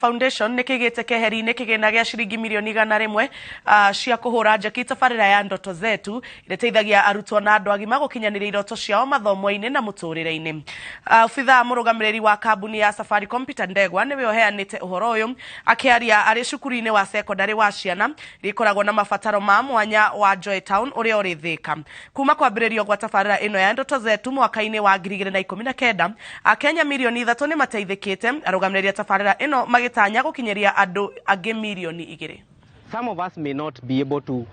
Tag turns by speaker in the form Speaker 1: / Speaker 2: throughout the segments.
Speaker 1: Foundation nĩ kĩigĩte keheri-inĩ kĩgĩna gĩa ciringi mirioni 100 cia kũhũra njeki tabarĩra ya Ndoto Zetu ĩrĩa ĩteithagia arutwo na andũ agima gũkinyanĩria iroto ciao mathomo-inĩ na mũtũrĩre-inĩ. Obithaa mũrũgamĩrĩri wa kambuni ya Safaricom Peter Ndegwa nĩwe ũheanĩte ũhoro ũyũ akĩaria arĩ cukuru-inĩ wa cekondarĩ wa ciana iria ikoragwo na mabataro ma mwanya wa Joy Town ũrĩa ũrĩ Thĩka. Kuma kwambĩrĩrio gwa tabarĩra ĩno ya Ndoto Zetu mwaka-inĩ wa 2019, Akenya mirioni 3 nĩ mateithĩkĩte, arũgamĩrĩri a tabarĩra ĩno magĩtanya gũkinyĩria andũ angĩ mirioni 2.
Speaker 2: Some of us may not be able to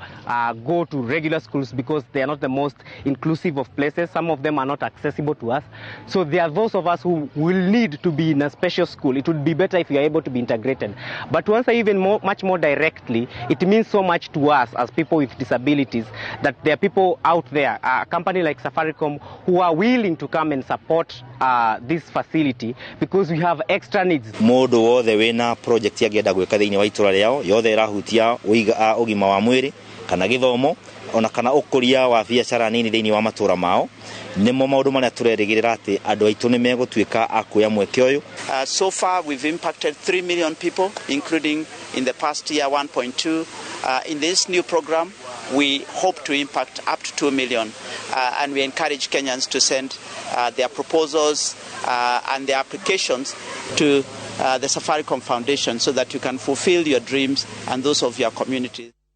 Speaker 2: go to regular schools because they are not the most inclusive of places. Some of them are not accessible to us. So there are those of us who will need to be in a special school. It would be better if we are able to be integrated. But to answer even more, much more directly, it means so much to us as people with disabilities that there are people out there, a company like Safaricom, who are willing to come and support this facility because we have extra needs.
Speaker 3: Mundu wothe wina project angĩenda gwĩka thĩinĩ wa itũra rĩao yothe ĩrahutia ũgima wa mwĩrĩ kana gĩthomo ona kana ũkũria wa biacara nini thĩinĩ wa matũra mao, nĩmo maũndũ marĩa tũrerĩgĩrĩra atĩ andũ aitũ nĩ megũtuĩka a kuoya mweke ũyũ.
Speaker 4: So far, we've impacted 3 million people, including in the past year 1.2. In this new program, we hope to impact up to 2 million, and we encourage Kenyans to send their proposals and their applications to the Safaricom Foundation so that you can fulfill your dreams and those of your communities.